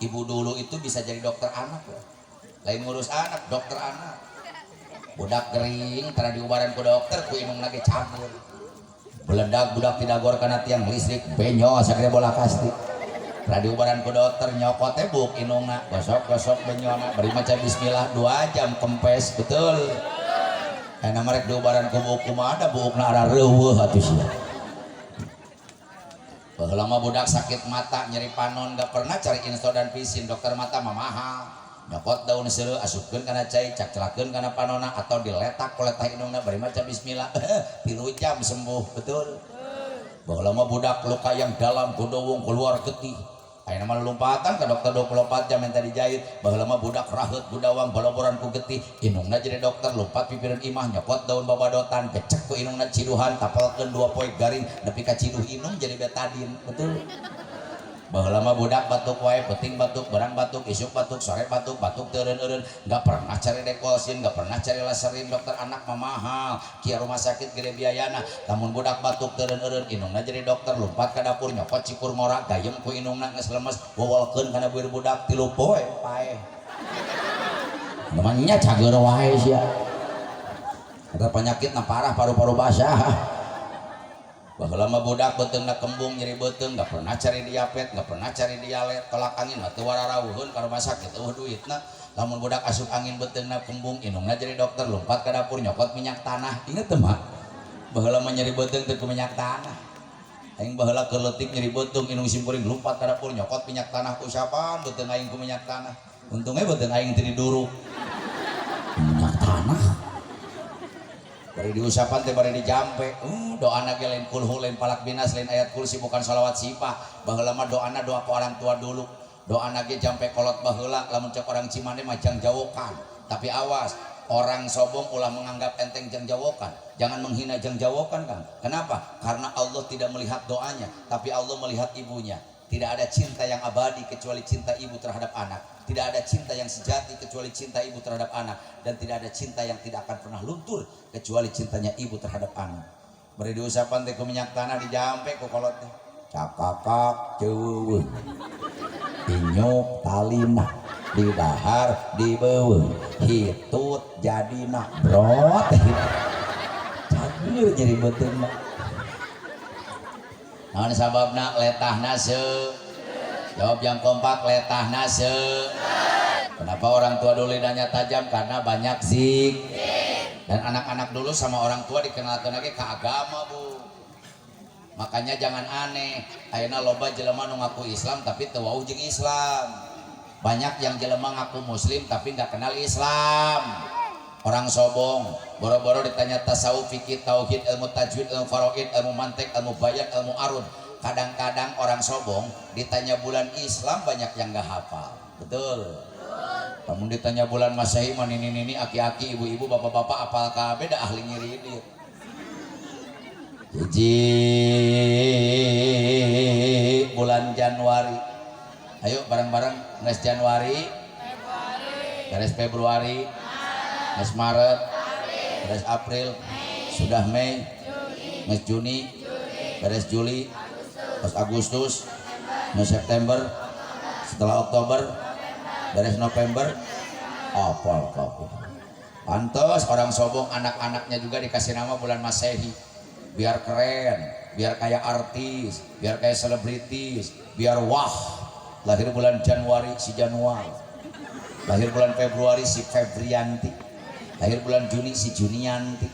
Ibu dulu itu bisa jadi dokter anak loh. Lain ngurus anak, dokter anak. Budak gering, tara diubaran ku dokter, ku indung lagi campur. Beledak budak tidagor kana tiang listrik, benyol sagede bola kasti. Tara diubaran ku dokter, nyokot teh buuk indungna, gosok-gosok benyolna, bari maca bismillah 2 jam kempes, betul. Ayeuna mah rek diubaran ku buuk kumaha da buukna arareuweuh atuh sia. Baheula mah budak sakit mata, nyeri panon, gak pernah cari insto dan visin, dokter mata mah mahal. Nyokot daun seureuh, asupkeun kana cai, cak-celakeun kana panona atau diletak ku letah indungna bari maca bismillah. 3 jam sembuh, betul. Baheula mah budak luka yang dalam godowong keluar getih. Ayeuna mah lompatan ka dokter 24 jam minta dijahit. Baheula mah budak raheut budawang baloboran ku getih, indungna jadi dokter lompat pipireun imah nyokot daun babadotan, gecek ku indungna ciduhan, tapelkeun 2 poe garing nepi ka ciduh indung jadi betadin, betul. Baheula mah budak batuk wae, peuting batuk, berang batuk, isuk batuk, sore batuk, batuk teu eureun-eureun, nggak pernah cari dekolsin, nggak pernah cari laserin, dokter anak mah mahal, kieu rumah sakit gede biayana. Lamun budak batuk teu eureun-eureun, indungna jadi dokter, lompat ka dapur nyokot cikur ngora, gayem ku indungna geus lemes, wowolkeun kana buir budak 3 poe paeh. Namanya cager wae sia. Eta penyakit na parah paru-paru basah. Baheula mah budak beuteungna kembung nyeri beuteung, nggak pernah cari diabetes, nggak pernah cari dialet, tolak angin mah teu wararauheun ka rumah sakit eueuh duitna. Lamun budak asup angin beuteungna kembung, indungna jadi dokter, lompat ka dapur nyokot minyak tanah. Inget teu mah? Baheula mah nyeri beuteung teu ku minyak tanah. Aing baheula keur leutik nyeri beuteung, indung simkuring lompat ka dapur nyokot minyak tanah, usapan beuteung aing ku minyak tanah. Untungnya beuteung aing teu diduruk. Minyak tanah. Bari diusapan teh bari dijampe. Doana ge lain kulhu, lain falaq binas, lain ayat kursi, bukan sholawat sifah. Baheula mah doana doa ke orang tua dulu. Doana ge jampe kolot baheula, lamun cek orang Cimande mah jang jawokan. Tapi awas, orang sobong ulah menganggap enteng jang jawokan. Jangan menghina jang jawokan, Kang. Kenapa? Karena Allah tidak melihat doanya, tapi Allah melihat ibunya. Tidak ada cinta yang abadi kecuali cinta ibu terhadap anak. Tidak ada cinta yang sejati kecuali cinta ibu terhadap anak. Dan tidak ada cinta yang tidak akan pernah luntur kecuali cintanya ibu terhadap anak. Beri diusapan teh ku minyak tanah dijampe ku kolot teh. Cakakak ceuweung. Inyuk talina didahar dibeuweung. Hitut jadina brot. Cager nyeri beuteung mah. Naon sababna letahna seu? Jawab yang kompak, letahna seu. Kenapa orang tua dulu lidahnya tajam? Karena banyak zik. Dan anak-anak dulu sama orang tua dikenalkan lagi ke agama, Bu. Makanya jangan aneh, ayeuna loba jelema nu ngaku Islam tapi teu wauh jeung Islam. Banyak yang jelema ngaku muslim tapi nggak kenal Islam. Orang sobong, boro-boro ditanya tasawuf, fikih, tauhid, ilmu tajwid, ilmu faraid, ilmu mantek, ilmu bayan, ilmu arud. Kadang-kadang orang sobong ditanya bulan Islam banyak yang nggak hafal. Betul. Namun ditanya bulan Masehi mah nini-nini, aki-aki, ibu-ibu, bapak-bapak apal kabeh, da ahli ngiridit. Hiji bulan Januari. Ayo bareng-bareng, geus Januari, beres Februari, geus Maret, beres April, sudah Mei, geus Juni, beres Juli, geus Agustus, geus September, setelah Oktober, beres November, apal kabeh. Pantes orang sobong anak-anaknya juga dikasih nama bulan Masehi. Biar keren, biar kayak artis, biar kayak selebritis, biar wah. Lahir bulan Januari si Januar. Lahir bulan Februari si Febrianti. Lahir bulan Juni si Junianti.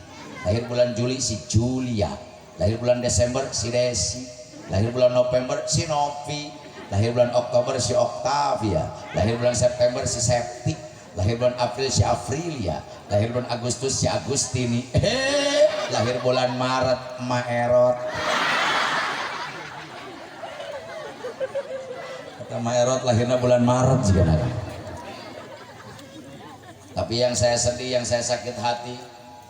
Lahir bulan Juli si Julia. Lahir bulan Desember si Desi. Lahir bulan November si Novi. Lahir bulan Oktober si Octavia. Lahir bulan September si Septi. Lahir bulan April si Aprilia. Lahir bulan Agustus si Agustini. Lahir bulan Maret Maerot. Kata Maerot lahirnya bulan Maret juga. Tapi yang saya sedih, yang saya sakit hati,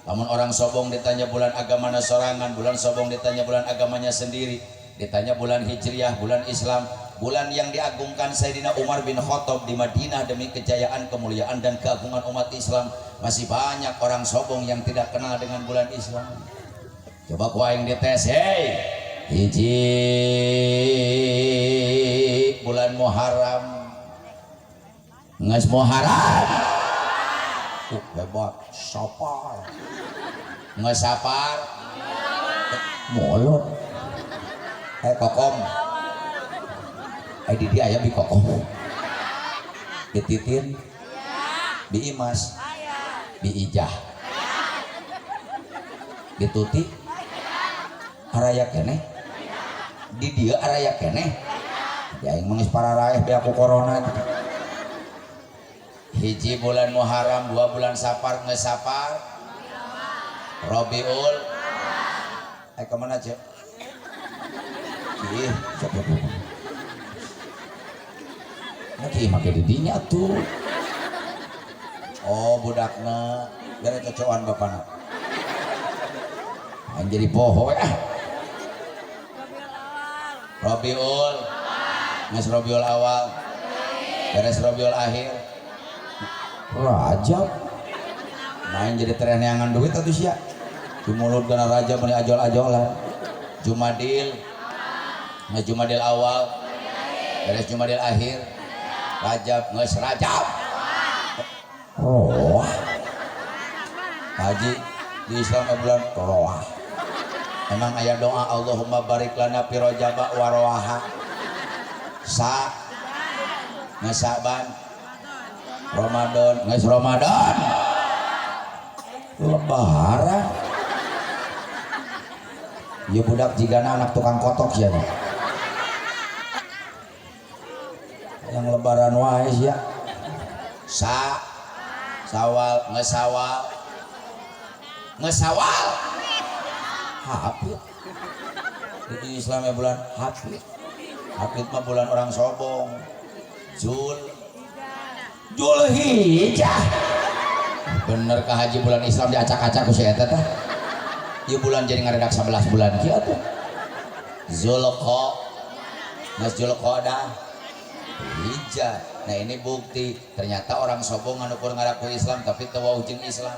namun orang sobong ditanya bulan agama sorangan, bulan sobong ditanya bulan agamanya sendiri, ditanya bulan Hijriah, bulan Islam, bulan yang diagungkan Sayyidina Umar bin Khattab di Madinah demi kejayaan, kemuliaan dan keagungan umat Islam. Masih banyak orang sobong yang tidak kenal dengan bulan Islam. Coba ku aing dites, hey, hiji bulan Muharram. Geus Muharram. Hebat, Sapar. Geus Sapar. Molot. Kokom. Di dia aya bi kokom. Bi Titin. Bi Imas. Bi Ijah. Bi Tuti. Araya keneh. Di dia araya keneh. Di aing mah geus pararaeh be aku corona. Hiji bulan Muharram, 2 bulan Sapar, geus Sapar. Rabiul. Ka mana cek? Ih, siapa tuh? Nah, make di dinya tuh. Oh, budakna gara cocokan bapana. Aing jadi poho ah. Rabiul. Geus Rabiul awal. Beres Rabiul akhir. Rajab. Main jadi tereneangan duit atuh sia. Di mulut kana Rajab meuni ajol-ajolan. Jumadil. Geus Jumadil awal. Beres Jumadil akhir. Rajab geus Rajab. Roh. Haji di Islam bulan roh. Emang aya doa Allahumma barik lana fi Rajaba wa roha. Sa geus Sa'ban. Ramadan geus Ramadan. Lebaran. Ieu budak jigana anak tukang kotok sia nya. Yang lebaran wae sia. Sa Sawal geus Sawal. Geus Sawal. Hafid. Di Islam ya bulan Hafid. Hafid mah bulan orang sobong. Julhijjah. Bener ka haji bulan Islam diacak-acak ku si eta teh. Ieu bulan jadi ngaredak 11 bulan kieu atuh. Zulqa. Geus Zulqa'dah. Hijjah. Nah ini bukti ternyata orang sobong anu kur ngaraku Islam tapi teu wauh jeung Islam.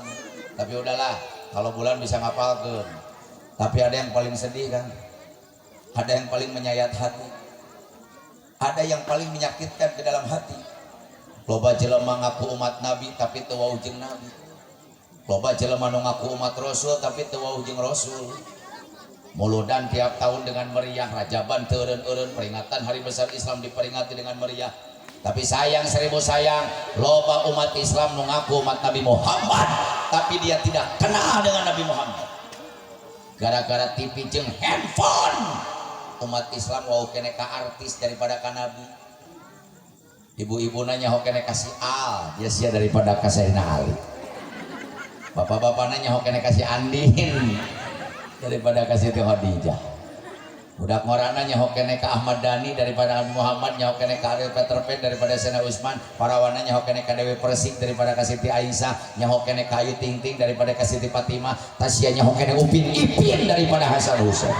Tapi udahlah, kalau bulan bisa ngapalkeun. Tapi ada yang paling sedih kan? Ada yang paling menyayat hati. Ada yang paling menyakitkan ke dalam hati. Loba jelema ngaku umat Nabi tapi teu wauh jeung Nabi. Loba jelema nu ngaku umat Rasul tapi teu wauh jeung Rasul. Muludan tiap tahun dengan meriah, Rajaban teu eureun-eureun, peringatan hari besar Islam diperingati dengan meriah. Tapi sayang seribu sayang, loba umat Islam nu ngaku umat Nabi Muhammad tapi dia tidak kenal dengan Nabi Muhammad. Gara-gara TV jeung handphone, umat Islam wau kene ka artis daripada ka Nabi. Ibu-ibu nanya ho kene ka si Al, dia sia daripada ka Sayyidina Ali. Bapak-bapak nanya ho kene ka si Andin daripada ka Siti Khadijah. Budak ngorana nyaho kene ka Ahmad Dhani daripada Nabi Muhammad, nyaho kene ka Ariel Peter Pan daripada Sayyidina Utsman, parawana nyaho kene ka Dewi Persik daripada ka Siti Aisyah, nyaho kene ka Ayu Ting Ting daripada ka Siti Fatimah, tasya nyaho kene Upin Ipin daripada Hasan Husain.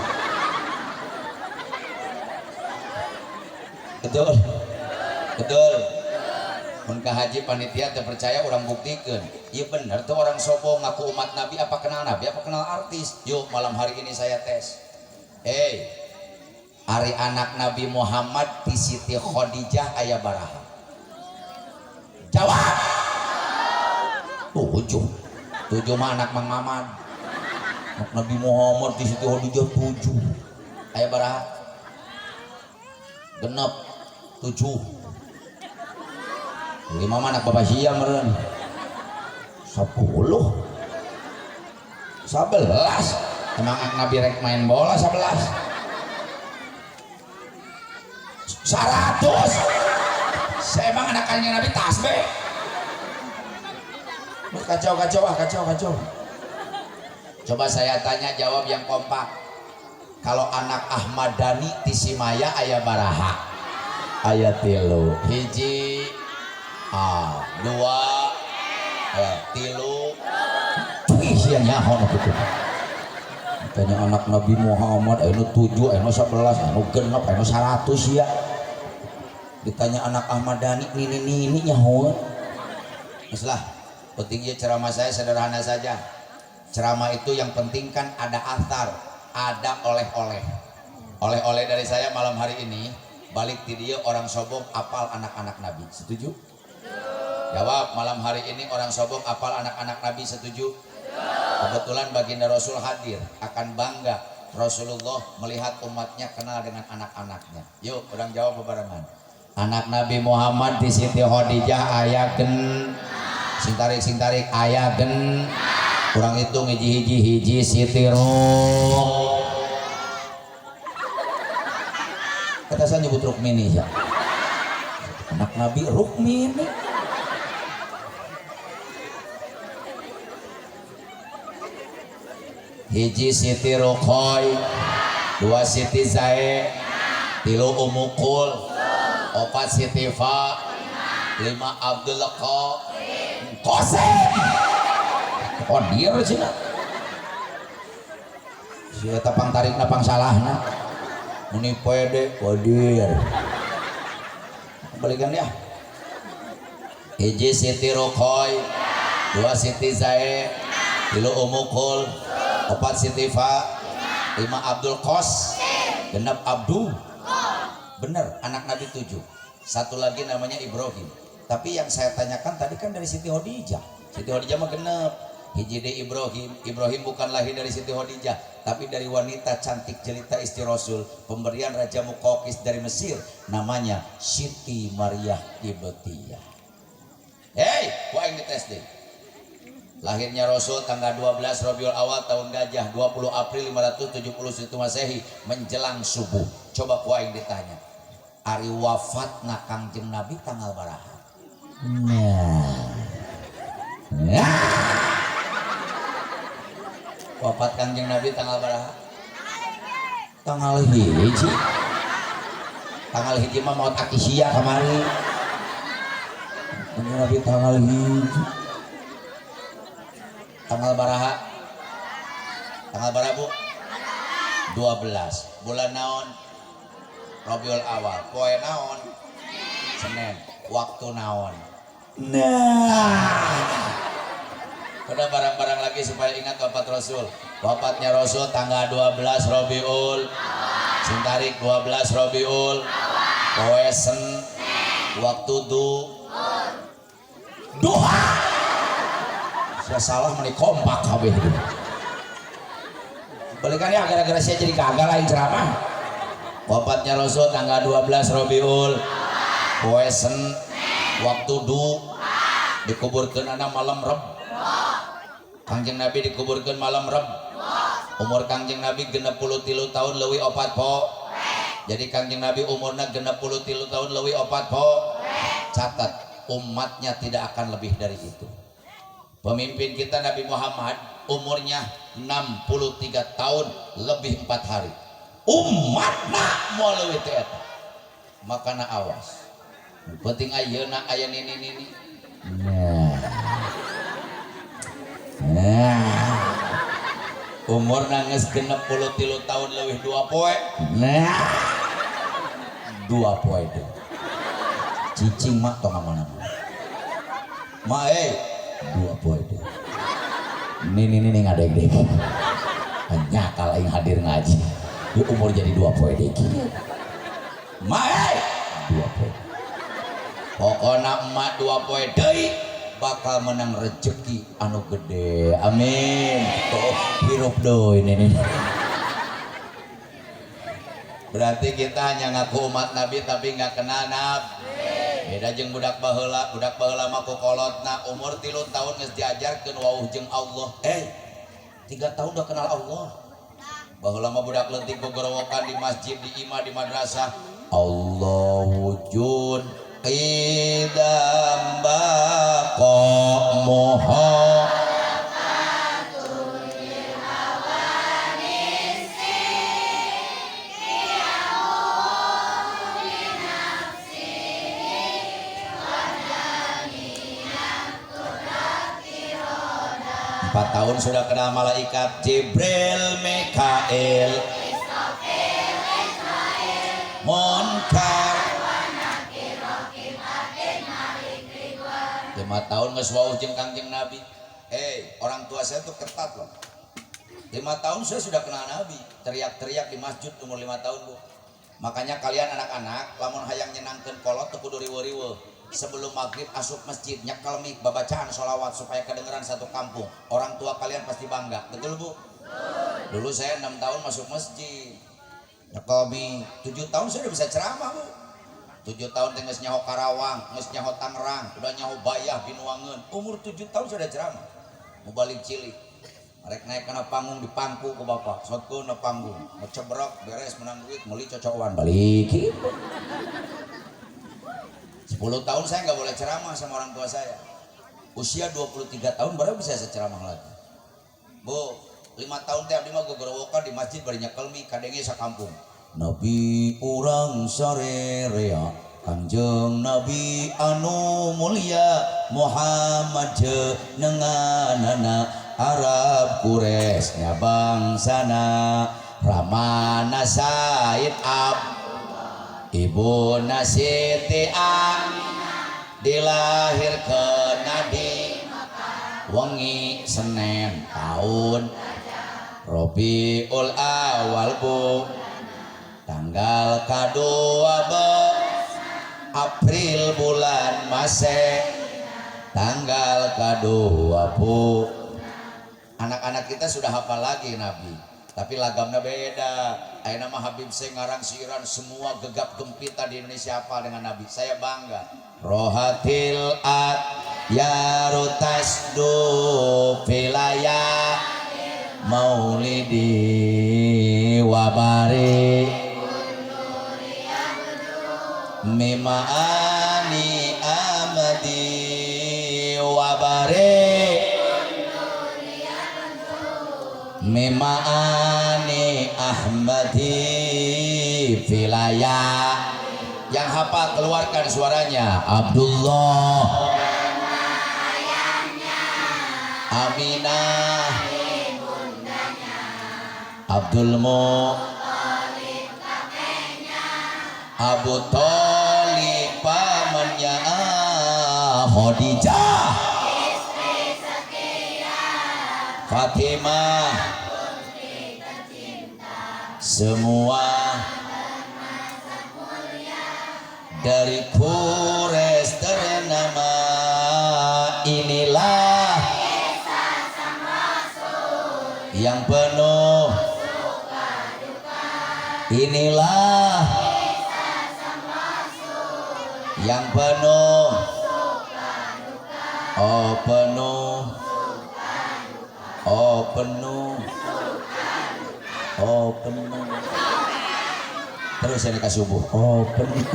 Betul. Betul. Mun ka haji panitia teu percaya urang buktikeun. Ieu bener tuh orang sombong ngaku umat Nabi apa kenal Nabi apa kenal artis. Yuk malam hari ini saya tes. Hey, ari anak Nabi Muhammad ti Siti Khadijah aya baraha? Jawab. 7. 7 mah anak Mang Maman. Anak Nabi Muhammad ti Siti Khadijah 7. Aya baraha? Genep 7. 5 mah anak bapak sia meureun. 10. 11. Emang Nabi rek main bola 11. 100. Saya emang anakannya Nabi tasbih. Kacau kacau ah kacau kacau. Coba saya tanya jawab yang kompak. Kalau anak Ahmad Dhani ti Simaya aya baraha? Aya 3. Hiji A, 2 3. Cuy sia nyaho nu kitu. Tanya anak Nabi Muhammad anu 7, anu 11, anu genep, anu 100 ya. Ditanya anak Ahmad Dhani nini-nini nyaho. Geus lah, penting ieu ceramah saya sederhana saja. Ceramah itu yang penting kan ada athar, ada oleh-oleh. Oleh-oleh dari saya malam hari ini, balik ti dieu orang sobong apal anak-anak Nabi. Setuju? Jawab, malam hari ini orang Sobok apal anak-anak Nabi, setuju? Kebetulan baginda Rasul hadir, akan bangga Rasulullah melihat umatnya kenal dengan anak-anaknya. Yuk, orang jawab bebarengan. Anak Nabi Muhammad di Siti Khadijah aya gen, sing tarik sing tarik aya gen. Kurang hitung hiji hiji hiji Siti Ruk. Kata saya nyebut Rukmini ya. Anak Nabi Rukmini. Hiji Siti Rukoy, dua Siti Zae, tilu Umukul, opat Siti Fa, lima Abdul Qasim. Kodir cina. Si eta pang tarikna pang salahna. Muni pede kodir. Balikan ya. Hiji Siti Rukoy, dua Siti Zae, tilu Umukul, opat Siti Fa, lima Abdul Qos, genap Abdu. Bener, anak Nabi 7. Satu lagi namanya Ibrahim. Tapi yang saya tanyakan tadi kan dari Siti Khadijah. Siti Khadijah mah genep. Hiji de Ibrahim. Ibrahim bukan lahir dari Siti Khadijah, tapi dari wanita cantik jelita istri Rasul, pemberian Raja Muqawqis dari Mesir, namanya Siti Maryah Qibtiyah. Hei, ku aing dites deh. Lahirnya Rasul tanggal 12 Rabiul Awal tahun Gajah, 20 April 571 Masehi menjelang subuh. Coba ku aing ditanya, ari wafatna Kangjeng Nabi tanggal baraha? Nah. Nah. Wafat Kangjeng Nabi tanggal baraha? Tanggal hiji. Tanggal hiji mah maut akisia kamari. Kangjeng Nabi tanggal hiji. Tanggal baraha? Tanggal baraha, Bu? 12. Bulan naon? Rabiul Awal. Poe naon? Senin. Waktu naon? Nah. Udah barang-barang lagi supaya ingat wafat Rasul. Wafatnya Rasul tanggal 12 Rabiul. Sing tarik 12 Rabiul. Poe sen. Waktu duha. Saya salah meni kompak kabeh. Balikan ya, gara-gara saya jadi gagal lain ceramah. Wafatnya Rasul tanggal 12 Rabiul. Poe sen. Waktu dikuburkeun ana malam Reb. Kangjeng Nabi dikuburkeun malam Reb. Umur Kangjeng Nabi 63 tahun leuwih 4 po. Jadi Kangjeng Nabi umurna 63 tahun leuwih 4 po. Catat, umatnya tidak akan lebih dari itu. Pemimpin kita Nabi Muhammad umurnya 63 tahun lebih 4 hari. Umatna moal leuwih teh eta. Makana awas. Penting ayeuna aya nini nini. Nah. Nah. Umur geus 63 tahun leuwih 2 poe. Nah. 2 poe deui. Cicing mak tong mana-mana. Ma 2 poe deui. Nini nini ngadeg-deg. Hanya kalau aing hadir ngaji. Di umur jadi 2 poe deui. Ma 2 poe. Pokona emak 2 poe deui bakal menang rezeki anu gede. Amin. Oh, hirup deui ini. Berarti kita hanya ngaku umat Nabi tapi nggak kenal Nabi. Beda jeung budak baheula, budak baheula mah ku kolotna umur 3 tahun geus diajarkeun wauh jeung Allah. 3 tahun udah kenal Allah. Baheula mah budak leutik gogorowokan di masjid, di imah, di madrasah. Allah wujud qidam baqa moho 4 tahun sudah kenal malaikat Jibril, Mikail, Munkar. 5 tahun geus wauh jeung Kangjeng Nabi. Orang tua saya tuh ketat loh. 5 tahun saya sudah kenal Nabi, teriak-teriak di masjid umur 5 tahun, Bu. Makanya kalian anak-anak lamun hayang nyenangkeun kolot teu kudu riweuh-riweuh. Sebelum maghrib asup masjid, nyekel mik, babacaan sholawat supaya kedengeran satu kampung. Orang tua kalian pasti bangga. Betul, Bu? Dulu saya 6 tahun masuk masjid, nyekel mik. 7 tahun saya udah bisa ceramah, Bu. 7 tahun teh geus nyaho Karawang, geus nyaho Tangerang, udah nyaho Bayah, Binuangeun. Umur 7 tahun sudah ceramah. Mau balik cilik. Rek naik kana panggung di pangku ku bapak, sotkeun na panggung, ngecebrok, beres, menang duit, meuli cocokan, balik gitu. 10 tahun saya nggak boleh ceramah sama orang tua saya. Usia 23 tahun baru bisa saya ceramah lagi. Bu, 5 tahun teh abdi mah gogorowokan di masjid bari nyekel mik, kadenge sakampung. Nabi urang sarerea, Kangjeng Nabi anu mulia, Muhammad jenenganana, Arab Quraisy nya bangsana, Ramana Said Ab, Ibu Siti Aminah, dilahirkeun di wengi Senin tahun Robiul Awal, Bu, tanggal kadua be April bulan Mase tanggal kadua. Bu, anak-anak kita sudah hafal lagi Nabi, tapi lagamnya beda. Ayeuna mah Habib Syekh ngarang siiran, semua gegap gempita di Indonesia hafal dengan Nabi. Saya bangga. Rohatil at yaru tasdu filaya maulidi wabari mimaani amadi wabari mimaani ahmadi filaya. Yang hafal keluarkan suaranya. Abdullah, Aminah, Abdul Mu, Abu Thalib pamannya, Khadijah, Fatimah, semua dari Quraisy ternama. Inilah yang penuh, inilah yang penuh, oh penuh, oh penuh, oh penuh. Terus ini ke subuh, oh penuh.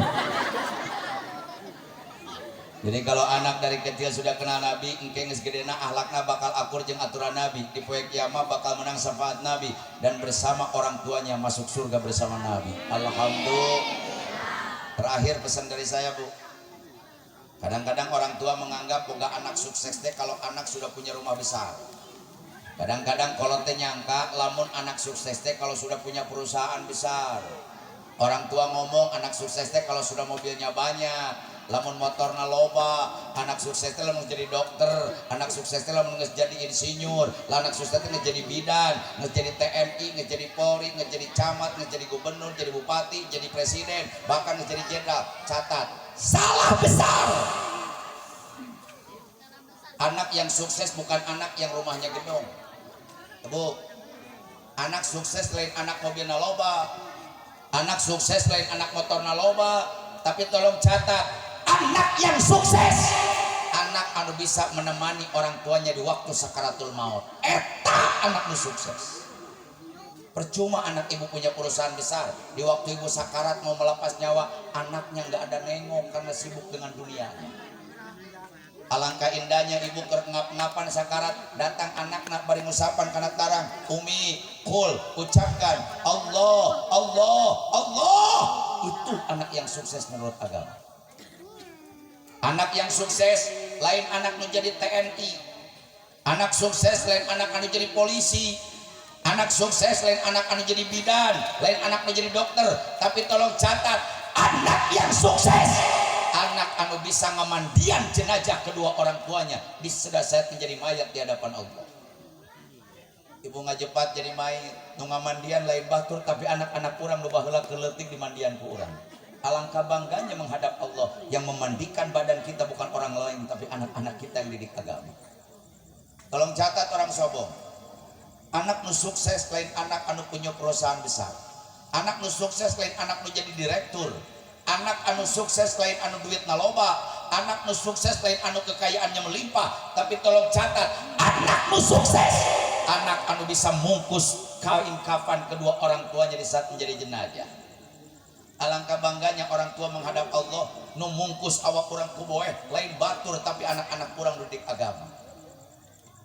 Jadi kalau anak dari kecil sudah kenal Nabi, engke geus gedena ahlakna bakal akur jeung aturan Nabi. Di poe kiamat bakal menang syafaat Nabi dan bersama orang tuanya masuk surga bersama Nabi. Alhamdulillah. Terakhir pesan dari saya, Bu. Kadang-kadang orang tua menganggap boga anak sukses teh kalau anak sudah punya rumah besar. Kadang-kadang kalau teh nyangka lamun anak sukses teh kalau sudah punya perusahaan besar. Orang tua ngomong anak sukses teh kalau sudah mobilnya banyak, lamun motorna loba, anak sukses teh lamun jadi dokter, anak sukses teh lamun geus jadi insinyur, lah anak sukses teh geus jadi bidan, geus jadi TNI, geus jadi Polri, geus jadi camat, geus jadi gubernur, jadi bupati, jadi presiden, bahkan geus jadi jenderal. Catat, salah besar. Anak yang sukses bukan anak yang rumahnya gedong. Bu, anak sukses lain anak mobilna loba, anak sukses lain anak motorna loba, tapi tolong catat, anak yang sukses anak anu bisa menemani orang tuanya di waktu sakaratul maut. Eta anak nu sukses. Percuma anak ibu punya perusahaan besar, di waktu ibu sakarat mau melepas nyawa, anaknya nggak ada nengok karena sibuk dengan dunianya. Alangkah indahnya ibu ngap-ngapan sakarat, datang anakna bari ngusapan kana tarang, "Umi, kul, ucapkan Allah, Allah, Allah." Itu anak yang sukses menurut agama. Anak yang sukses lain anak menjadi TNI, anak sukses lain anak anu jadi polisi, anak sukses lain anak anu jadi bidan, lain anak menjadi dokter, tapi tolong catat, anak yang sukses anak anu bisa ngamandian jenazah kedua orang tuanya di sudah saat menjadi mayat di hadapan Allah. Ibu ngajepat jadi mayat, nu ngamandian lain batur, tapi anak-anak urang nu baheula leutik dimandian ku urang. Alangkah bangganya menghadap Allah, yang memandikan badan kita bukan orang lain, tapi anak-anak kita yang didik agama. Tolong catat, orang sombong. Anak nu sukses lain anak anu punya perusahaan besar. Anak nu sukses lain anak nu jadi direktur. Anak anu sukses lain anu duit loba. Anak nu sukses lain anu kekayaannya melimpah. Tapi tolong catat, anak nu sukses, anak anu bisa mungkus kain kafan kedua orang tuanya di saat menjadi jenazah. Alangkah bangganya orang tua menghadap Allah, nu mungkus awak urang ku boeh lain batur, tapi anak-anak urang didik agama.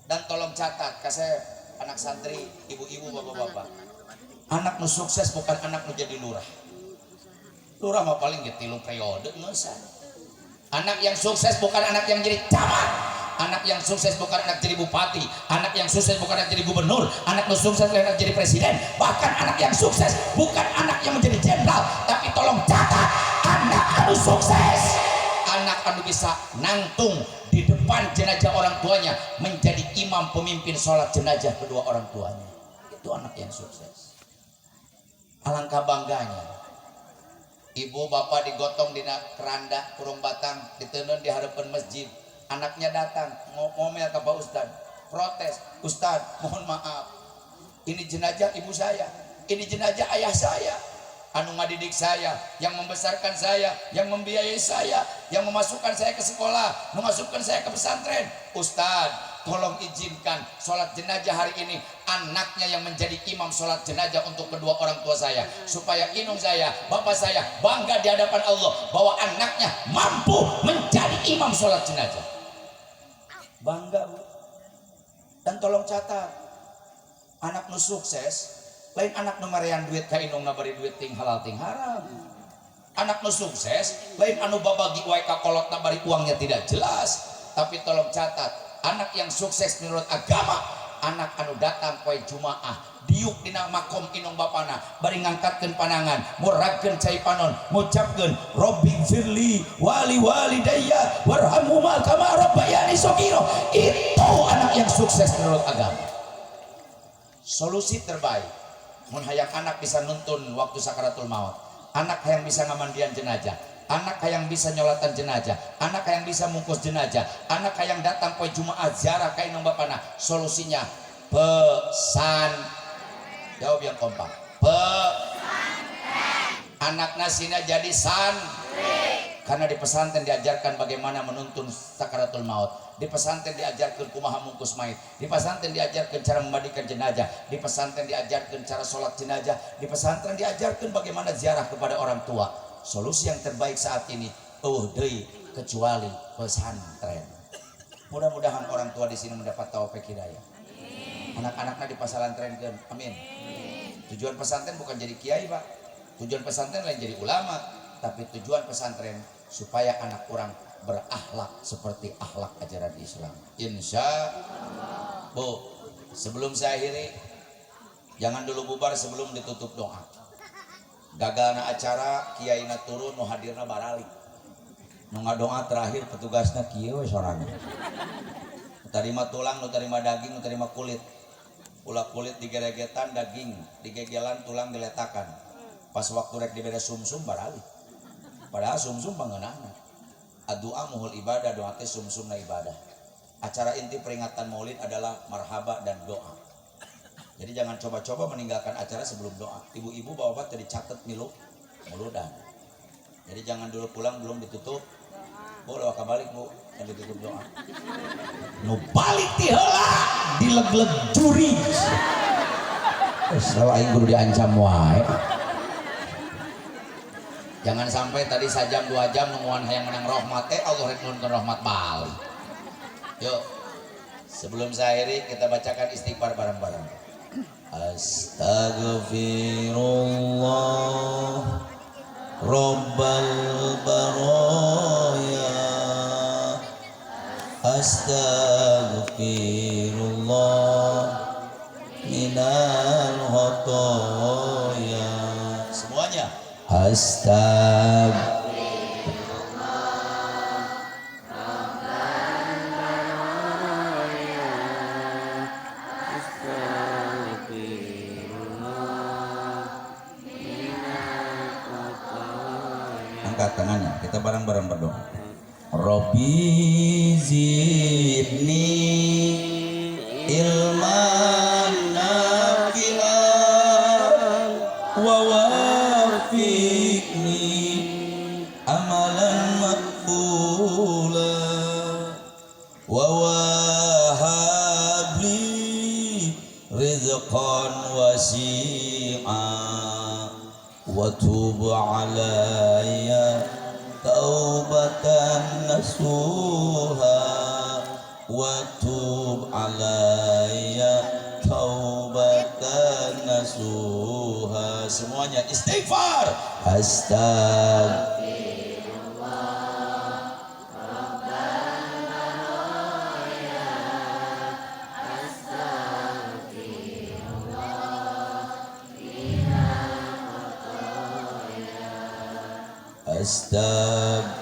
Dan tolong catat, kasih anak santri, ibu-ibu, bapak-bapak, anak nu sukses bukan anak nu jadi lurah. Lurah mah paling ge 3 periode nggak. Anak yang sukses bukan anak yang jadi camat. Anak yang sukses bukan anak jadi bupati. Anak yang sukses bukan anak jadi gubernur. Anak yang sukses bukan anak jadi presiden. Bahkan anak yang sukses bukan anak yang menjadi jenderal. Tapi tolong catat, anak anu sukses, anak anu bisa nangtung di depan jenazah orang tuanya, menjadi imam pemimpin sholat jenazah kedua orang tuanya. Itu anak yang sukses. Alangkah bangganya ibu bapak digotong di keranda kurung batang, diteundeun di hadapan masjid. Anaknya datang ngomel ke Pak Ustad, protes, "Ustad, mohon maaf, ini jenazah ibu saya, ini jenazah ayah saya, anu ngadidik saya, yang membesarkan saya, yang membiayai saya, yang memasukkan saya ke sekolah, memasukkan saya ke pesantren. Ustad, tolong izinkan sholat jenazah hari ini anaknya yang menjadi imam sholat jenazah untuk kedua orang tua saya, supaya inung saya, bapak saya bangga di hadapan Allah bahwa anaknya mampu menjadi imam sholat jenazah." Bangga, Bu. Dan tolong catat, anak nu sukses lain anak nu marean duit ka indungna, bari duit ting halal ting haram. Anak nu sukses lain anu babagi wae ka kolotna, bari uangnya tidak jelas. Tapi tolong catat, anak yang sukses menurut agama, anak anu datang poe Jumaah, diuk dina makom inung bapana, bari ngangkatkeun panangan, muragkeun cai panon, ngucapkeun, "Rabbighfirli wali walidayya warhamhuma kama rabbayani shaghira." Itu anak yang sukses menurut agama. Solusi terbaik mun hayang anak bisa nuntun waktu sakaratul maut, anak hayang bisa ngamandian jenazah, anak hayang bisa nyolatan jenazah, anak hayang bisa mungkus jenazah, anak hayang datang poe Jumaah ziarah ka indung bapana, solusinya pesan. Jawab yang kompak, pe anak nasina jadi san, karena di pesantren diajarkan bagaimana menuntun sakaratul maut, di pesantren diajarkan kumaha mungkus mayit, di pesantren diajarkan cara memandikan jenazah, di pesantren diajarkan cara sholat jenazah, di pesantren diajarkan bagaimana ziarah kepada orang tua. Solusi yang terbaik saat ini oh deui kecuali pesantren. Mudah-mudahan orang tua di sini mendapat taufik hidayah, anak-anaknya di pesantrenkeun. Amin. Tujuan pesantren bukan jadi kiai, Pak. Tujuan pesantren lain jadi ulama, tapi tujuan pesantren supaya anak urang berakhlak seperti akhlak ajaran Islam. Insya. Bu, sebelum saya akhiri, jangan dulu bubar sebelum ditutup doa. Gagalna acara, kiaina turun, nu hadirna baralik, nu ngadoa terakhir petugasna kieu we sorangan. Nu tarima tulang, nu tarima daging, nu tarima kulit. Ulah kulit digeregetan, daging digegelan, tulang diletakan. Pas waktu rek dibere sumsum, baralik. Padahal sumsum pangeunahna. Doa muhul ibadah, doa teh sumsumna ibadah. Acara inti peringatan Maulid adalah marhaba dan doa. Jadi jangan coba-coba meninggalkan acara sebelum doa. Ibu-ibu, bapak tadi catat milu muludan. Jadi jangan dulu pulang belum ditutup. Bu, lewat balik, Bu, yang ditutup doa. Nu balik ti heula dileg-leg jurig. Geus aing kudu diancam wae. Jangan sampai tadi sajam 2 jam nungguan hayang menang rahmat, eh Allah rek nurunkeun rahmat, balik. Yuk. Sebelum saya akhiri, kita bacakan istighfar bareng-bareng. Astagfirullah Rabbal baraya, Astagfirullah minal khotoya. Semuanya. Astag Astagfirullah minal khotoya. Angkat tangannya, kita bareng-bareng berdoa. Robbi zidni ilman nafi'an wa wafiqni amalan maqbula wa wahabli rizqan wasi'a wa tub alayya taubatan nasuha wa tub alayya taubatan nasuha. Semuanya istighfar. Astagfirullah. Astagfirullah.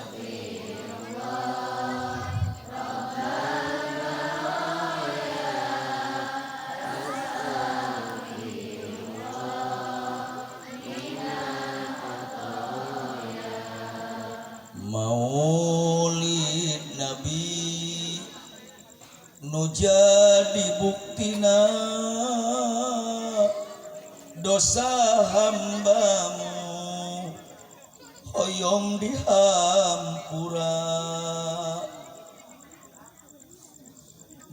Maulid Nabi nu jadi buktina dosa hambamu hoyong dihampura.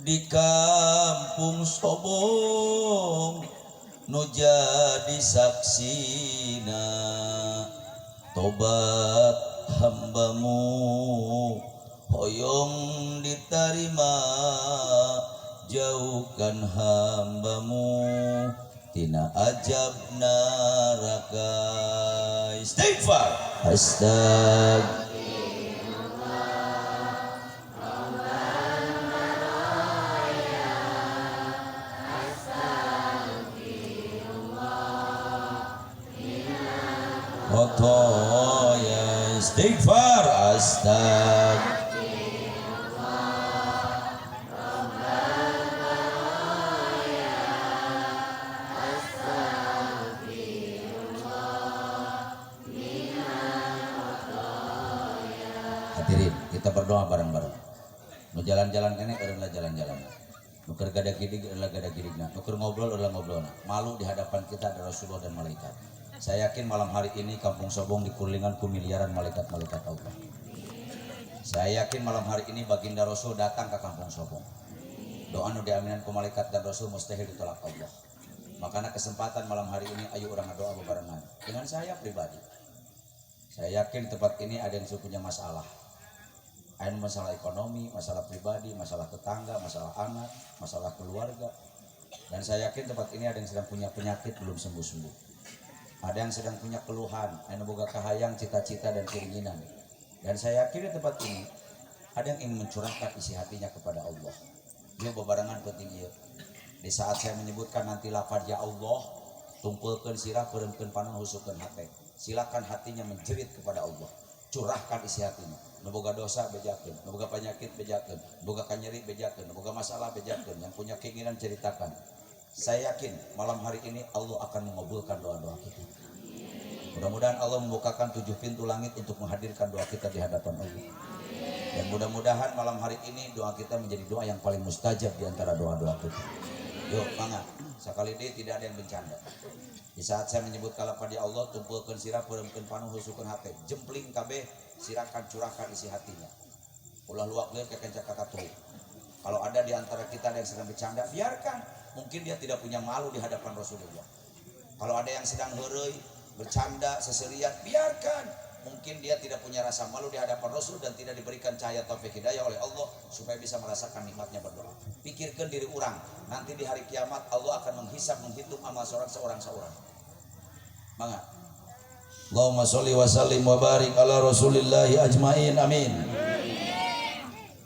Di kampung Sobong nu jadi saksina tobat hambamu hoyong diterima, jauhkan hambamu tina ajab neraka. Istighfar. Astagfirullah. Khotoya. Istighfar. Astagfirullah. Hadirin, kita berdoa bareng-bareng. Nu jalan-jalan kene eureun jalan-jalan. Nu keur gada gidig eureun gada gidigna. Nu keur ngobrol eureun ngobrolna. Malu di hadapan kita ada Rasulullah dan malaikat. Saya yakin malam hari ini Kampung Sobong dikulingan ku miliaran malaikat-malaikat Allah. Saya yakin malam hari ini baginda Rasul datang ke Kampung Sobong. Doa nu diaminan ku malaikat dan Rasul mustahil ditolak Allah. Makanya kesempatan malam hari ini ayo urang doa bebarengan. Dengan saya pribadi. Saya yakin tempat ini ada yang punya masalah. Ada masalah ekonomi, masalah pribadi, masalah tetangga, masalah anak, masalah keluarga. Dan saya yakin tempat ini ada yang sedang punya penyakit belum sembuh-sembuh. Ada yang sedang punya keluhan, ada yang boga kahayang, cita-cita dan keinginan. Dan saya yakin di tempat ini ada yang ingin mencurahkan isi hatinya kepada Allah. Dia bebarengan penting ieu. Di saat saya menyebutkan nanti lafaz ya Allah, tumpulkeun sirah, peureumkeun panon, husukeun hate. Silakan hatinya menjerit kepada Allah. Curahkan isi hatinya. Nu boga dosa bejakeun, nu boga penyakit bejakeun, nu boga kanyeri bejakeun, nu boga masalah bejakeun, yang punya keinginan ceritakan. Saya yakin malam hari ini Allah akan mengabulkan doa-doa kita. Mudah-mudahan Allah membukakan 7 pintu langit untuk menghadirkan doa kita di hadapan Allah. Dan mudah-mudahan malam hari ini doa kita menjadi doa yang paling mustajab di antara doa-doa kita. Yuk, mangga. Sekali ini tidak ada yang bercanda. Di saat saya menyebut kalapa di Allah, tumpulkeun sirah, peureumkeun panon, husukeun hate, jempling kabeh, silakan curahkan isi hatinya. Ulah luak lieur kekencak kakatuh. Kalau ada di antara kita yang sedang bercanda, biarkan. Mungkin dia tidak punya malu di hadapan Rasulullah. Kalau ada yang sedang heureuy, bercanda, seserian, biarkan. Mungkin dia tidak punya rasa malu di hadapan Rasul dan tidak diberikan cahaya taufik hidayah oleh Allah supaya bisa merasakan nikmatnya berdoa. Pikirkan diri orang, nanti di hari kiamat Allah akan menghisap, menghitung amal seorang seorang seorang. Mangga. Allahumma sholli wa sallim wa barik ala Rasulillahi ajmain, amin.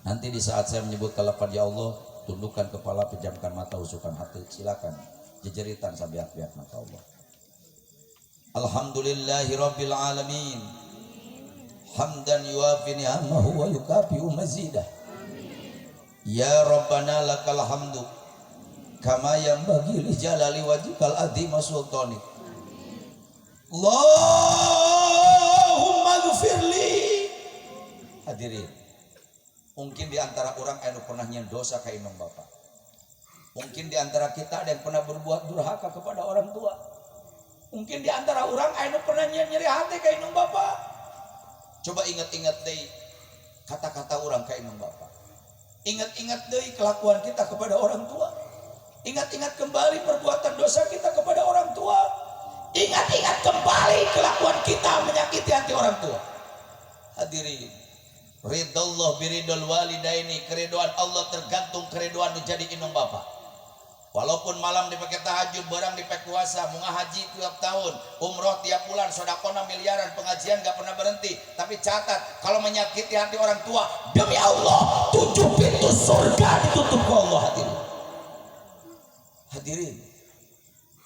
Nanti di saat saya menyebut lafaz ya Allah, tundukkan kepala, pejamkan mata, usukan hati, silakan jejeritan sabiak-biak mata Allah. Alhamdulillahi rabbil alamin. Hamdan yuafi ni'amahu wa yukafi'u mazidah. Ya Rabbana lakal hamdu kama yanbaghi li jalali wajhikal azim wa sultanik. Allahumma Allahumma gfirli. Hadirin, mungkin di antara orang anu pernah nyieun dosa ka indung bapak. Mungkin di antara kita ada yang pernah berbuat durhaka kepada orang tua. Mungkin di antara orang anu pernah nyieun nyeri hati ka indung bapak. Coba ingat-ingat deui kata-kata orang ka indung bapak. Ingat-ingat deui kelakuan kita kepada orang tua. Ingat-ingat kembali perbuatan dosa kita kepada orang tua. Ingat-ingat kembali kelakuan kita menyakiti hati orang tua. Hadirin, ridallah biridul walidaini, keriduan Allah tergantung keriduan nu jadi indung bapak. Walaupun malam dipakai tahajud, barang dipakai puasa, munga haji tiap tahun, umroh tiap bulan, sodakona miliaran, pengajian gak pernah berhenti. Tapi catat, kalau menyakiti hati orang tua, demi Allah, 7 pintu surga ditutup ke Allah. Hadirin, hadirin,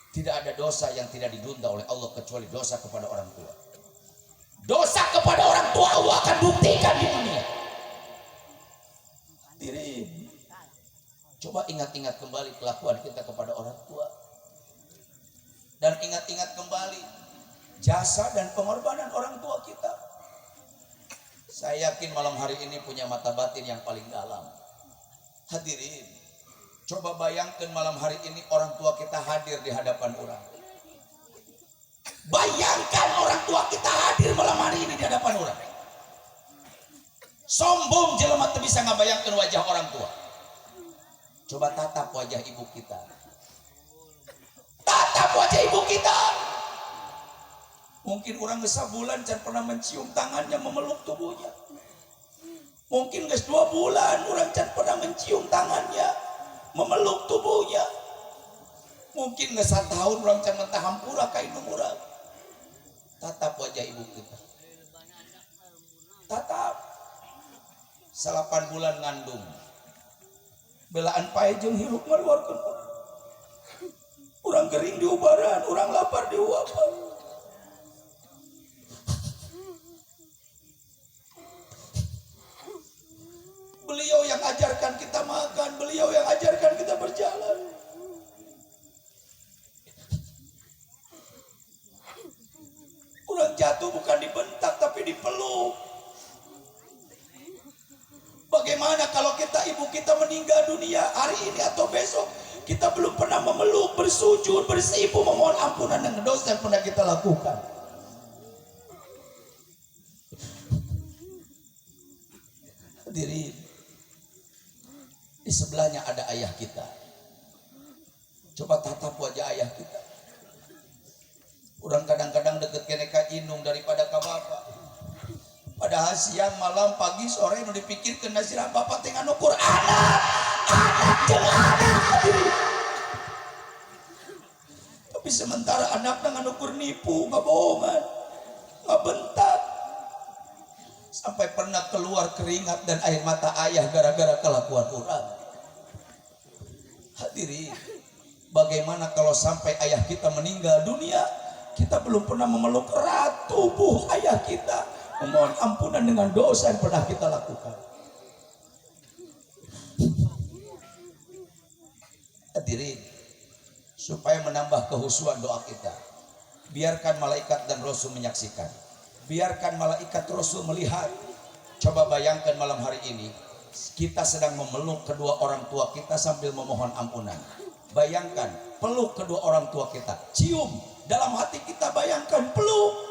tidak ada dosa yang tidak ditunda oleh Allah kecuali dosa kepada orang tua. Dosa kepada orang tua Allah akan buktikan di dunia. Hadirin, coba ingat-ingat kembali kelakuan kita kepada orang tua. Dan ingat-ingat kembali jasa dan pengorbanan orang tua kita. Saya yakin malam hari ini punya mata batin yang paling dalam. Hadirin, coba bayangkan malam hari ini orang tua kita hadir di hadapan orang. Bayangkan orang tua kita hadir malam hari ini di hadapan orang. Sombong jelema teu bisa ngabayangkeun wajah orang tua. Coba tatap wajah ibu kita. Tatap wajah ibu kita. Mungkin orang geus sabulan can pernah mencium tangannya, memeluk tubuhnya. Mungkin geus 2 bulan orang can pernah mencium tangannya, memeluk tubuhnya. Mungkin geus satahun orang can mentah hampura ka indung urang. Tatap wajah ibu kita. Tatap. 8 bulan ngandung. Belaan pae jeung hirup ngaluarkeun urang. Urang gering diubaran, urang lapar diuapan. Beliau yang ajarkan kita makan, beliau yang ajarkan kita berjalan. Urang jatuh bukan dibentak tapi dipeluk. Bagaimana kalau kita ibu kita meninggal dunia hari ini atau besok, kita belum pernah memeluk, bersujud, bersipu, memohon ampunan dengan dosa yang pernah kita lakukan. Hadirin, di sebelahnya ada ayah kita. Coba tatap wajah ayah kita. Orang kadang-kadang deket kene ka indung daripada ka bapak. Padahal siang, malam, pagi, sore nu dipikirkeun nasirah bapak teh nganukur anak, anak jeung anak. Hadirin. Tapi sementara anakna nganukur nipu, ngabohongan, ngabentak. Sampai pernah keluar keringat dan air mata ayah gara-gara kelakuan orang. Hadirin, bagaimana kalau sampai ayah kita meninggal dunia, kita belum pernah memeluk erat tubuh ayah kita, memohon ampunan dengan dosa yang pernah kita lakukan. Hadirin, supaya menambah kehusuan doa kita, biarkan malaikat dan rasul menyaksikan, biarkan malaikat rasul melihat. Coba bayangkan malam hari ini kita sedang memeluk kedua orang tua kita sambil memohon ampunan. Bayangkan, peluk kedua orang tua kita, cium dalam hati kita, bayangkan peluk.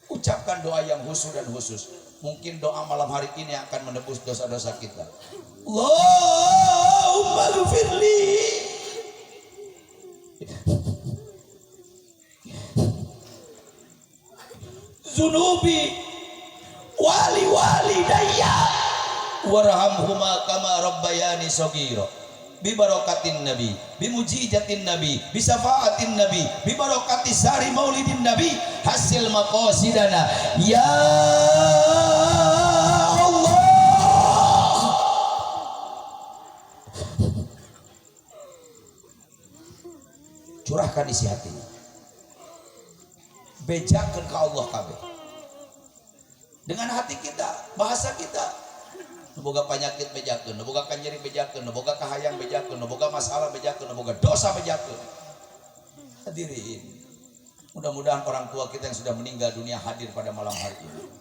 Ucapkan doa yang khusus dan khusus. Mungkin doa malam hari ini akan menebus dosa-dosa kita. Allahumma gfirli. Zunubi wali walidayya warhamhuma kama rabbayani shaghira. Bibarakatin nabi, bimujijatin nabi, bisafaatin nabi, bibarakati sari maulidin nabi, hasil maqasidana ya Allah. Curahkan isi hatinya, bejakan ke Allah kabeh dengan hati kita, bahasa kita. Nu boga penyakit bejakeun, nu boga kanyeri bejakeun, nu boga kahayang bejakeun, nu boga masalah bejakeun, nu boga dosa bejakeun. Hadirin, Mudah-mudahan orang tua kita yang sudah meninggal dunia hadir pada malam hari ini.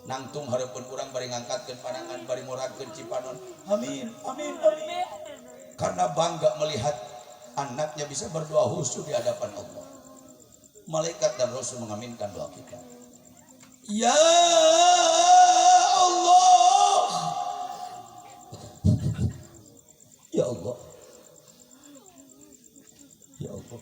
Nangtung hareupeun urang bari ngangkatkeun pandangan, bari muragkeun cipanon. Amin, amin, amin. Karena bangga melihat anaknya bisa berdoa khusyuk di hadapan Allah. Malaikat dan Rasul mengaminkan doa kita. Ya Allah. Ya Allah. Ya Allah.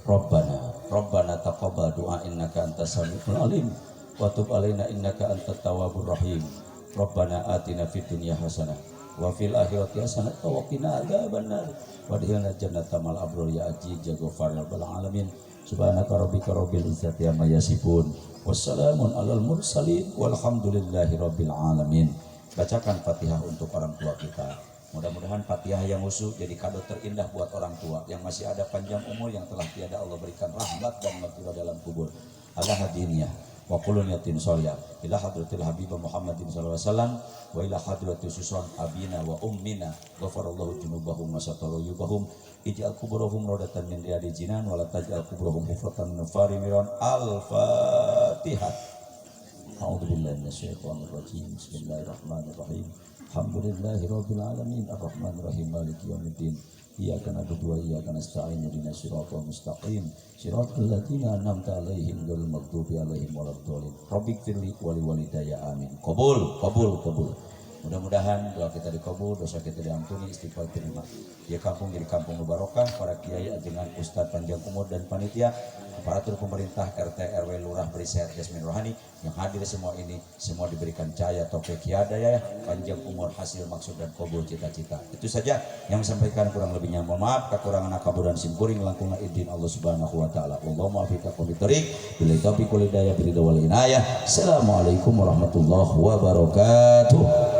Rabbana, Rabbana taqabbal du'a innaka antas samiul alim wa tub alaina innaka antat tawwabur rahim. Rabbana atina fid dunya hasanah wa fil akhirati hasanah wa qina adzabannar wa adkhilna jannata mal abrar ya aziz ya ghaffar ya rabbal alamin. Subhanaka rabbika rabbil izzati amma yasifun wassalamun alal mursalin walhamdulillahi rabbil alamin. Bacakan Fatihah untuk orang tua kita. Mudah-mudahan Fatihah yang khusyuk jadi kado terindah buat orang tua yang masih ada panjang umur, yang telah tiada Allah berikan rahmat dan maghfirah dalam kubur. Allah hadiniyah wa qulun yatin sholiyah ila hadratil habib Muhammadin sallallahu alaihi wasallam wa ila hadratil susun abina wa ummina ghafarallahu junubahum wa satara yubahum ij'al kuburahum radatan min riyadil jinan wa la taj'al kuburahum hufratan min farimiran. Al-Fatihah. A'udzu billahi minasyaitonir rajim. Bismillahirrahmanirrahim. Alhamdulillahi rabbil alamin arrahmanir rahim maliki yaumiddin. Iyyaka na'budu wa iyyaka nasta'in ihdinas siratal mustaqim siratal ladzina an'amta 'alaihim ghairil maghdubi 'alaihim waladdallin. Rabbighfirli wa liwalidayya amin. Qabul, qabul, qabul. Mudah-mudahan doa kita dikabul, dosa kita diampuni, istighfar diterima. Ya kampung jadi kampung barokah, para kiai, ajengan, ustadz panjang umur dan panitia, aparatur pemerintah, RT, RW, lurah, beri sehat jasmani rohani, yang hadir semua ini, semua diberikan cahaya, taufik, hidayah, panjang umur, hasil maksud dan kabul cita-cita. Itu saja yang disampaikan, kurang lebihnya mohon maaf, kekurangan akaburan simkuring langkung idin Allah Subhanahu wa taala. Wallahu muwaffiq ila thariq, billahi taufiq wal hidayah, biridha wal inayah. Assalamualaikum warahmatullahi wabarakatuh.